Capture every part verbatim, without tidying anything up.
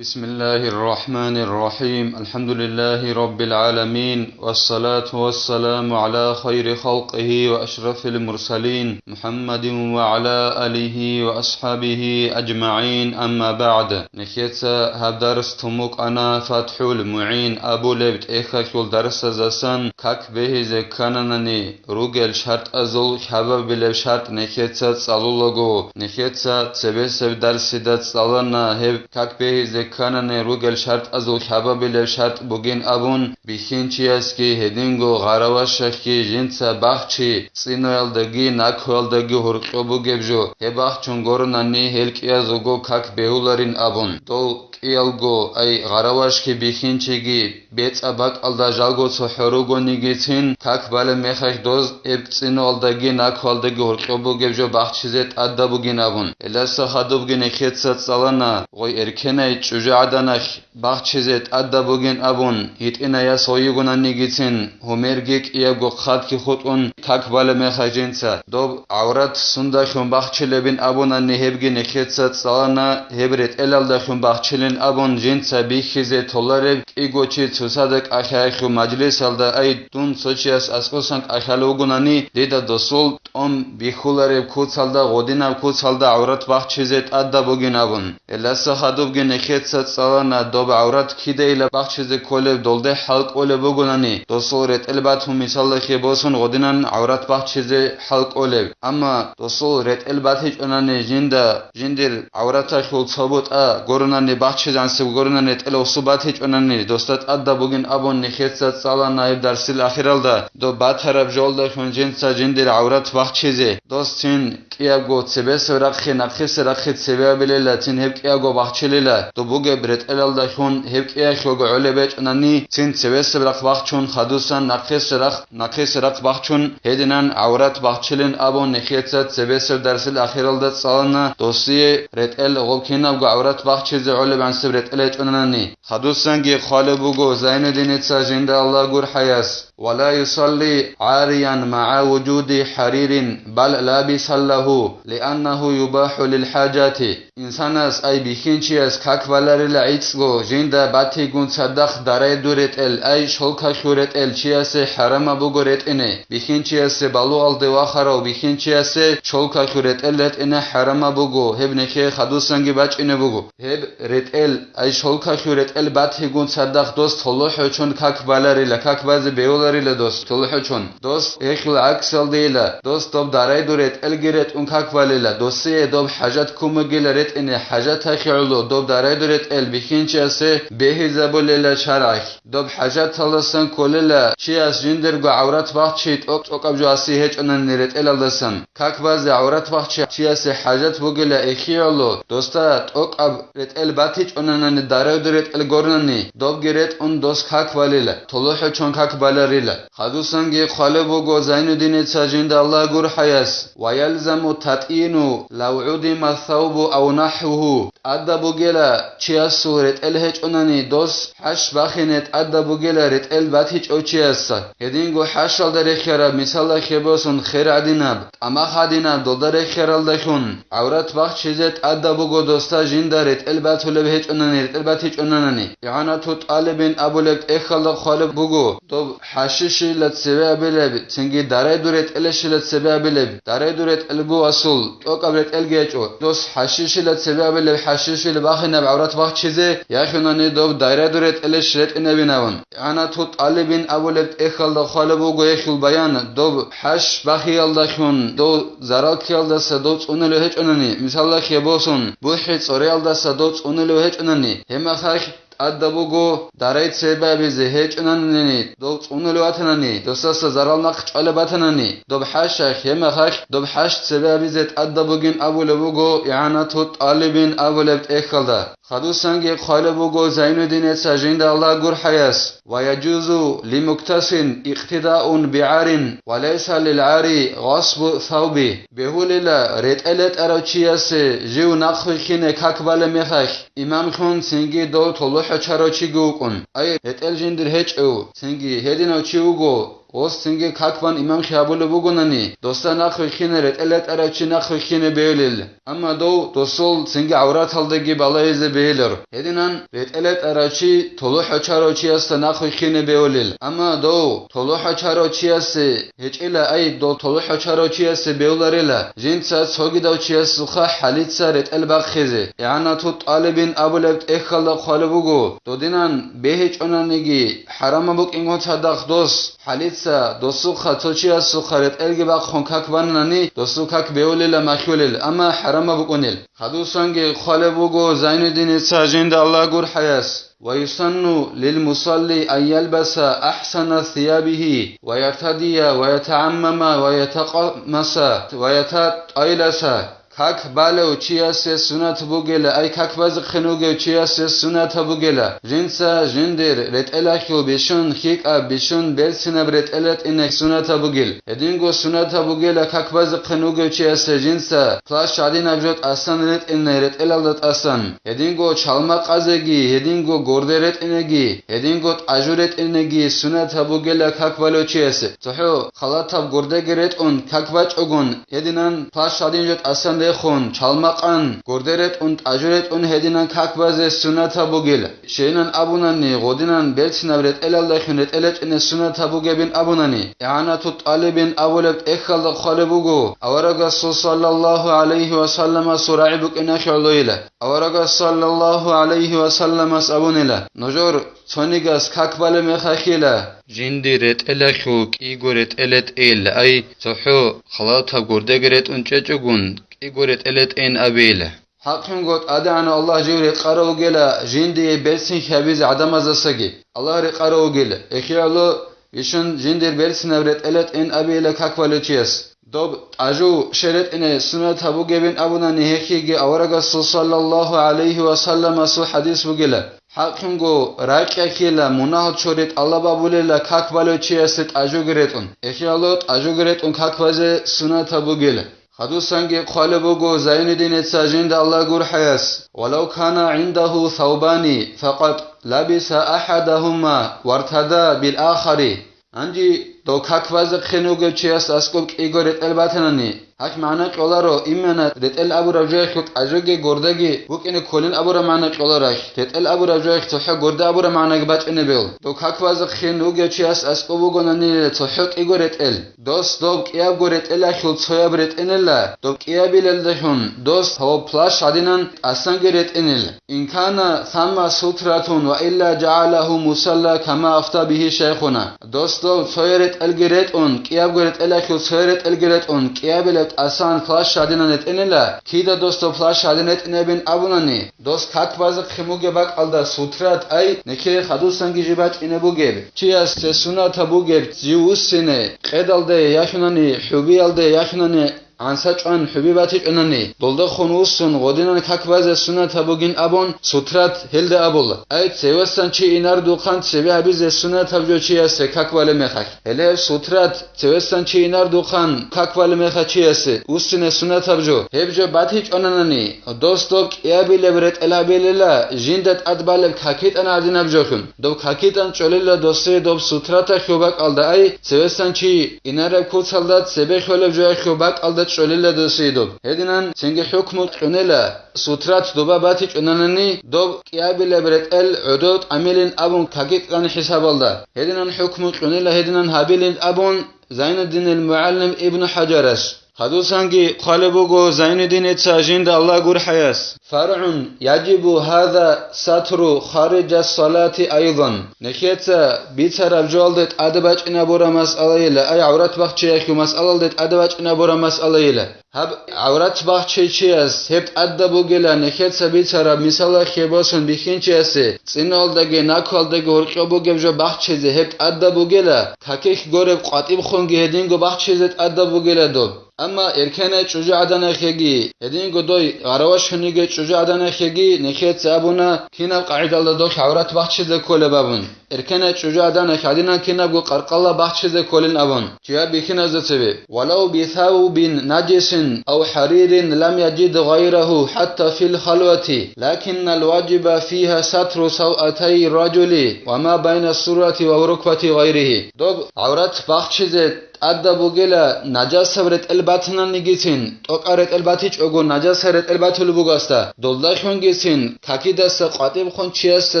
بسم الله الرحمن الرحيم. الحمد لله رب العالمين. والصلاة والسلام على خير خلقه وأشرف المرسلين محمد وعلى آله وأصحابه أجمعين. أما بعد. Нехеца гьаб дарс тумукъана ФатхӀул МугӀин абулеб тӀехьалъул дарсазасан как бегьизе ккананани, ругел шартӀазул хӀабабилеб шартӀ нехеца цӀалулаго, нехеца цебесеб дарсида цӀалана гьеб как бегьизе кканани ругел шартӀазул хӀабабилеб шартӀ бугин абун, бихьинчиясги гьединго гъаравашахги жинца бахчи цӀиноялдаги накуялдаги гьоркьо бугеб жо, гьеб бахчун горнани гьел кӀиязулго как бегьуларин абун. Дол кӀиялго, ай, гъаравашги бихьинчиги бецӀа бакӀалда жалго цохӀо ругонигицин, как балеб мехалъ доз эб цӀиноялдаги накуялдаги гьоркьоб бугеб жо бахчизе тӀадаб бугин абун. Гьелдаса хадубги нехеца цӀалана, гъой эркенай чӀужугӀаданалъ бахчизе тӀадаб бугин абун, гьитӀинаяс гъой йигонанигицин, гьумерги кӀиябго хъатги хутӀун, как балеб мехалъ жинца, доб гӀаврат сундалъун бахчилебин абунани гьебги нехеца цӀалана, гьеб ретӀелалдалъун бахчилин абун жинца бихьизе толареб кӀиго чи цоцазда кӀалъаялъул мажлисалда, ай, дун цо чияс аскӀосан кӀалъалев вугонани, дида досул тӀом бихьулареб куцалда, гъодинаб куцалда гӀаврат бахчизе тӀадаб бугин абун. Гьелдаса хадубги нехеца цӀалана, доб гӀаврат кидайила бахчизе кколеб, долде хӀал кӀолеб бугонани, досул ретӀел батун мисалалъе босун гъодинан гӀаврат бахчизе хӀал кӀолеб. Амма досул ретӀел батичӀонани жинда, жиндир гӀавраталъул цо бутӀа горунани бахчизанцев горунани ретӀел осу батичӀонани, досда тӀадаб бугин абун нехеца цӀалана гьеб дарсил ахиралда, доб батараб жолдалъун жинца жиндир гӀаврат бахчизе, дос цин кӀиябго цебесеб рахъе нахъисеб рахъе цебе абилела, цин гьеб кӀиябго бахчилела, доб бугеб ретӀелалдалъун гьеб кӀиялъулго гӀолеб гьечӀонани, цин цебесеб рахъ бахчун хадусан нахъисеб рахъ, нахъисеб рахъ бахчун гьединан гӀаврат бахчилин абун нехеца цебесеб дарсил ахиралда цӀалана, досие ретӀел гъоб кинабго гӀаврат бахчизе гӀолеб гӀансеб ретӀел гьечӀонани. Хадусанги хъвалеб буго Зайнуддиница жинда Аллагь гурхӀаяс: «Ва ла юсалли гӀариян магӀа вужуди хӀаририн, бал лабисан лагьу, лианнагьу юбахӀу лил хӀажати». Инсанас, ай бихьинчияс как баларила гӀицӀго, жинда батигун цадахъ дарайду ретӀел, ай шолкалъу ретӀел чиясе хӀарамаб буго ретӀине, бихьинчиясе балугъалде вахарав бихьинчиясе шолкалъу ретӀел ретӀине хӀарамаб буго, гьеб нехее хадусанги бачӀине буго. Гьеб ретӀел, ай шолкалъу ретӀел батигун цадахъ дос толохӀочон как баларила, как базе бевуларила дос толохӀочон. Дос гьелъул гӀаксалдейила, дос доб дарайду ретӀелги ретӀун как балила, досие доб хӀажат кумагила ретӀине хӀажатахъе гӀоло, доб дарайду ретӀел бихьинчиясе бегьизабулела шаргӀалъ. Доб хӀажаталдасан кколела чияс жиндирго гӀаврат бахчи тӀокӀ-тӀокӀаб жо аси гьечӀонани ретӀелалдасан. Как базе гӀаврат бахчи чиясе хӀажат бугила эхиялъул, досда тӀокӀаб ретӀел батичӀонанани, дарайду ретӀел горнани, добги ретӀун дос как балила, толохӀочон как баларила. Хадусанги хъвалеб буго Зайнуддиница жинда Аллагь гурхӀаяс: «Ва ялзаму татӀину лав гӀудима савбу ав нахӀвугьу». ТӀадаб бугела чиясул ретӀел гьечӀонани, дос хӀащ бахине тӀадаб бугела ретӀел батичӀев чиясда. Гьединго хӀащалда рехиараб, мисалда хебосун, хер гӀадинаб, тӀамах гӀадинаб, долда рехиаралдалъун гӀаврат бахчизе тӀадаб буго досда жинда ретӀел батулеб гьечӀонани, ретӀел батичӀонанани. ИгӀанату тӀалибин абулеб тӀехьалда хъвалеб буго, доб хӀащишила цебе абилеб, цинги дарайду ретӀелищила цебе абилеб, дарайду ретӀел буго асул, тӀокӀаб ретӀелги гьечӀо. Дос хӀащишила цебе абилеб, хӀащишила бахинаб гӀаврат бахчизе, яхинани доб дарайду ретӀелищ ретӀинабинавун. ИгӀанату тӀалибин абулеб тӀехьалда хъвалеб буго гьелъул баян, доб хӀащ бахиялдалъун, дов зарал ккеялдаса дов цӀунулев гьечӀонани, мисалда хебосун, бухӀи цӀореялдаса дов цӀунулев гьечӀонани, гьебмехалъ тӀадаб буго дарай цебе абизе гьечӀонанани, дов цӀунулев ватанани, досдаса зарал нахъ чӀвалеб батанани, доб хӀащ, гьебмехалъ доб хӀащ цебе абизе тӀадаб бугин абулеб буго ИгӀанату тӀалибин абулеб тӀехьалда. Хадусанги хъвалеб буго Зайнуддиница жинда Аллагь гурхӀаяс: «Ва яжузу ли муктасин икътидаун би гӀарин, ва лайса лил гӀари гъасбу савби». Бегьулила ретӀел ретӀарав чиясе жив нахъвихьине как балеб мехалъ, имамлъун цинги дов толохӀочарав чиги вукӀун. Ай, ретӀел жиндир гьечӀев, цинги гьединав чи вуго, Гъос цинги как бан имамлъи гьабулеб бугонани, досда нахъ вихьине ретӀел ретӀарав чи нахъ вихьине бевлел. Амма дов досул цинги гӀавраталдаги балагьизе бегьилар. Гьединан ретӀел ретӀарав чи толохӀ гьочарав чиясда нахъ вихьине бевлел. Амма дов толохӀ гьочарав чиясе гьечӀила, ай, дов толохӀ гьочарав чиясе бевларила, жинца цогидав чиясухъа хӀалица ретӀел бахъизе. ИгӀанатут ТӀалибин абулеб тӀехьалда хъвалеб буго, додинан бегьичӀонаниги, хӀарамаб букӀингун цадахъ дос хӀалица, досухъа цо чиясухъа ретӀелги бахъун как банани, досул как бевлила махьулел, амма хӀарамаб букӀунел. Хадусанги хъвалеб буго Зайнуддиница, жинда Аллагь гурхӀаяс: «Ва юсанну лил мусалли ан ялбаса ахсана сиябихи, ва яртадия, ва ятагӀаммама, ва ятакъамаса, ва ятатӀайласа». Как балев чиясе сунат бугела, ай, как базухъин вугев чиясе сунат бугела, жинца жиндир ретӀелалъул бищун хьикӀаб, бищун берцинаб ретӀел ретӀине сунат бугел. Гьединго сунат бугела как базухъин вугев чиясе жинца плащ гӀадинаб жо тӀасан ретӀине ретӀелалда тӀасан. Гьединго чалма къазеги, гьединго горде ретӀинеги, гьединго тӀажу ретӀинеги сунат бугела как балев чиясе. ЦохӀо халатаб гордеги ретӀун как бачӀогун, гьединан плащ гӀадин жо тӀасан рехун, чалма къан, горде ретӀун, тӀажу ретӀун гьединан как базе сунат бугел. Щайинан абунани, гъодинан берцинаб ретӀелалдалъун ретӀел ретӀине сунат бугебин абунани, ИгӀанатут ТӀалибин абулеб тӀехьалда хъвалеб буго, аварагасул саллаллагьу гӀалайгьи ва салламасул рагӀи букӀиналъе гӀолойила. Аварагас саллаллагьу гӀалайгьи ва салламас абунила: «Нужер цонигас как балеб мехалъила, жиндир ретӀелалъул кӀиго ретӀел ретӀел, ай, цохӀо халатаб гордеги ретӀун чӀечӀогун, кӀиго ретӀел ретӀейин абейила». ХӀакъинго ТӀадегӀанав Аллагь жив рекъарав вугела жиндие берцин хьабизе гӀадамаздасаги. Аллагь рекъарав вугел, эхиялъ бищун жиндир берцинаб ретӀел ретӀейин абейила как балев чияс. Доб тӀажу щай ретӀине сунат бугебин абунани, гьехиги аварагасул саллаллагьу гӀалайгьи ва салламасул хӀадис бугела. ХӀакъинго ракӀалъила, мунагьал чори тӀалаб гьабулела как балев чиясе тӀажуги ретӀун. Эхиялъ тӀажуги ретӀун как базе сунат бугела. Хадусанги хъвалеб буго Зайнуддиница, жинда Аллагь гурхӀаяс: «Валав кана гӀиндагьу саубани, факъат лабиса ахӀадагьума вартада бил ахари». Гьанже дов как базухъин вугев чияс аскӀоб кӀиго ретӀел батанани, гьалъ магӀна кьоларо, имана ретӀел абураб жоялъул тӀажуги гордаги букӀине кколин абураб магӀна кьоларалъ, ретӀел абураб жоялъ цохӀо горда абураб магӀнаги бачӀине бегьул. Дов как базухъин вугев чияс аскӀоб бугонани цохӀо кӀиго ретӀел, дос доб кӀиябго ретӀелалъул цояб ретӀинила, доб кӀиябилелдалъун дос гьав плащ гӀадинан тӀасанги ретӀинила. Ин кана самма сутратун ва илла жагӀалагьу мусалла, кама афта бигьи шайхуна. Дос дов цоя ретӀелги ретӀун, кӀиябго ретӀелалъул цоя ретӀелги ретӀун, кӀиябилеб тӀасан плащ гӀадинан ретӀинила, кида дос дов плащ гӀадин ретӀинебин абунани, дос как базухъин бугеб бакӀалда сутрат, ай, нехие хадусанги жиб бачӀине бугеб. Чиясе сунат бугеб жив вуссине, къедалде яхинани, хӀубиялде яхинани, гӀанса чӀван хӀуби батичӀунани, долдахун вуссун гъодинан как базе сунат бугин абун, сутрат гьелда абула. Ай, цевесан чи инардухъан цебе гьабизе сунатаб жо чиясе как балеб мехалъ. Гьеле сутрат цевесан чи инардухъан как балеб мехалъ чиясе вуссине сунатаб жо. Гьеб жо батичӀунанани, дос доб кӀиябилеб ретӀел гьабилила, жинда тӀад балеб какитӀан гӀадинаб жолъун. Доб какитӀан чӀолила досие доб сутраталъул бакӀалда, ай, цевесан чи инараб куцалда цебе лъолеб жоялъул бакӀалда чӀолила досие доб. Гьединан цинги хӀукму кьунила, сутрат доба батичӀунанани, доб кӀиябилеб ретӀел гӀодов тӀамилин абун какитӀан хӀисабалда. Гьединан хӀукму кьунила, гьединан гьабилин абун Зайнуддинил мугӀалим Ибну ХӀажарас. Хадусанги хъвалеб буго Зайнуддиница, жинда Аллагь гурхӀаяс: «ФаргӀун яжибу гьаза сатру хариджа салати айзан». Нехеца бицараб жоялде тӀаде бачӀинабураб масъалайила, ай, гӀаврат бахчиялъул масъалалде тӀаде бачӀинабураб масъалайила. Гьаб гӀаврат бахчичияс гьеб тӀадаб бугела, нехеца бицараб мисалалъе босун бихьинчиясе цӀиналдаги накуалдаги гьоркьоб бугеб жо бахчизе гьеб тӀадаб бугела, какилъ гореб къватӀибхунги гьединго бахчизе тӀадаб бугела доб. Амма эркенай чӀужугӀаданахъеги, гьединго дой гъаравашуниги чӀужугӀаданахъеги нехеца абуна, кинаб къагӀидалда дохъ гӀаврат бахчизе кколеб абун. Эркенай чӀужугӀаданахъ гӀадинан кинабго къаркъала бахчизе кколин абун, чияр бихьиназда цебе. Валав бисавбин наджисин أو حرير لم يجد غيره حتى في الخلوة، لكن الواجب فيها ستر سوأتي الرجل وما بين السرة والركبة غيره. Доб гӀаврат бахчизе тӀадаб бугела, нажасаб ретӀел батананигицин, тӀокӀаб ретӀел батичӀого, нажасаб ретӀел батулеб бугасда, долдахунгицин, какидаса къватӀиб хун чиясда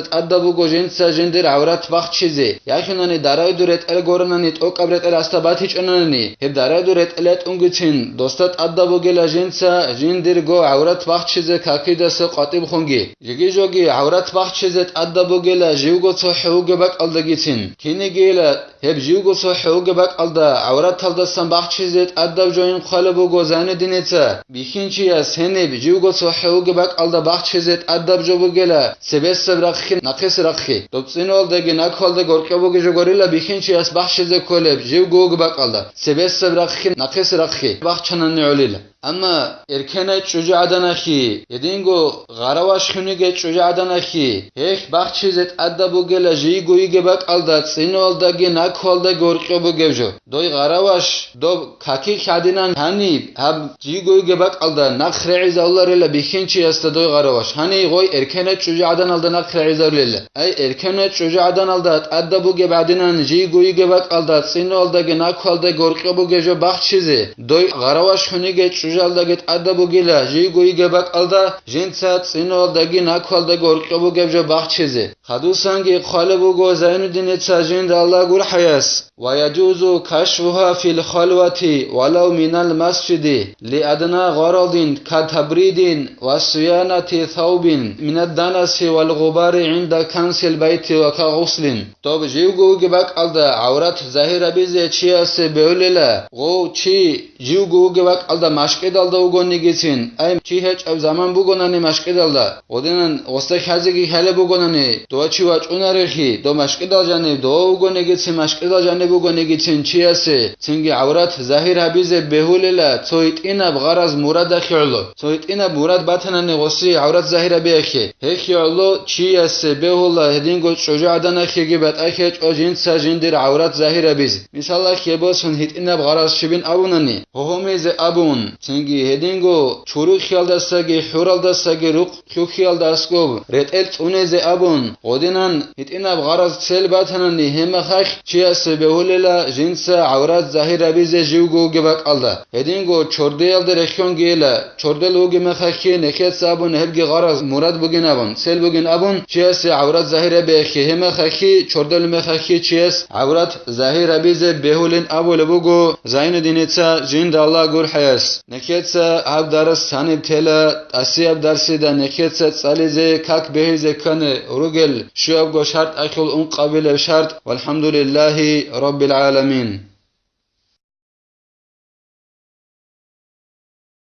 тӀадаб буго жинца жиндир гӀаврат бахчизе, яхинани дарайду ретӀел горанани, тӀокӀаб ретӀел асда батичӀонани, гьеб дарайду ретӀел ятӀунгицин, досда тӀадаб бугела жинца жиндирго гӀаврат бахчизе какидаса къватӀиб хунги. Жиги-жоги гӀаврат бахчизе тӀадаб бугела живго цохӀо вугеб бакӀалдагицин. Кинигила гьеб живго цохӀо вугеб бакӀалда гӀавраталдасан бахчизе тӀадаб жо ин хъвалеб буго Зайнуддиница, бихьинчияс гьениб живго цохӀо вугеб бакӀалда бахчизе тӀадаб жо бугела цебесаб рахъхъи, нахъисеб рахъхъи. Доб цӀинуялдаги накуялдаги гьоркьоб бугеб жо гурила бихьинчияс бахчизе кколеб живго вугеб бакӀалда цебесаб рахъхъи, нахъисеб рахъхъи бахчанани гӀолила. Амма эркенай чӀужугӀаданахъе, гьединго гъараваш хьуниги чӀужугӀаданахъе, гьелъ бахчизе тӀадаб бугела жийго йигеб бакӀалда цӀинуялдаги накуялдаги гьоркьоб бугеб жо. Дой гъараваш доб какилъ гӀадинан гьаниб, гьаб жийго йигеб бакӀалда нахъ регӀизавуларила бихьинчиясда дой гъараваш. Гьанив гъой эркенай чӀужугӀаданалда нахъ регӀизавулела. Ай, эркенай чӀужугӀаданалда тӀадаб бугеб гӀадинан жийго йигеб бакӀалда цӀинуялдаги накуялдаги гьоркьоб бугеб жо бахчизе, дой гъараваш хьуниги чӀужуялдаги тӀадаб бугела жийго йигеб бакӀалда жинца цӀинуялдаги накуялдаги гьоркьоб бугеб жо бахчизе. Хадусанги хъвалеб буго Зайнуддиница жинда Аллагь гурхӀаяс: ويجوز كشفها في الخلوة ولو من المسجد لأدنى غرض كتبريد وصيانة ثوب من الدنس والغبار عند كنس البيت وكغسل. Доб живго вугеб бакӀалда гӀаврат загьир гьабизе чиясе бегьулела, гъов чи живго вугеб бакӀалда машкӀидалда вугонигицин, ай, чи гьечӀеб заман бугонани машкӀидалда, гъодинан гъосда хьазеги хьалеб бугонани, дова чи вачӀунарехи, дов машкӀидал жанив, дова вугонигицин, машкӀидал жанив бугонигицин чиясе, цинги гӀаврат загьир гьабизе бегьулела цо гьитӀинаб гъараз мурадахъе гӀоло. Цо гьитӀинаб мурад батанани гъоси гӀаврат загьир гьабиялъе, гьелъе гӀоло чиясе бегьула гьединго чӀужугӀаданахъеги батӀа хьечӀо жинца жиндир гӀаврат загьир гьабизе. Мисалалъе босун, гьитӀинаб гъараз щибин абунани, гьогьомизе абун, цинги гьединго чурухъялдасаги хӀуралдасаги рукъ лъухьиялда аскӀоб ретӀел цӀунезе абун, гъодинан гьитӀинаб гъараз цел батанани, гьеб мехалъ чиясе бегьулела жинца гӀаврат загьир гьабизе живго вугеб бакӀалда. Гьединго чордеялда рехьонгийила, чордел вугеб мехалъе нехеца абун гьебги гъараз мурад бугин абун, цел бугин абун, чиясе гӀаврат загьир гьабиялъе, гьеб мехалъе, чордел мехалъе чияс гӀаврат загьир гьабизе бегьулин абулеб буго Зайнуддиница жинда Аллагь гурхӀаяс. Нехеца гьаб дарс гьаниб тела, тӀасияб дарсида нехеца цӀализе, как бегьизе ккани ругел щуябго шартӀалъул ункъабилеб шартӀ. ВалхӀамдулиллагьи раббил гӀаламин.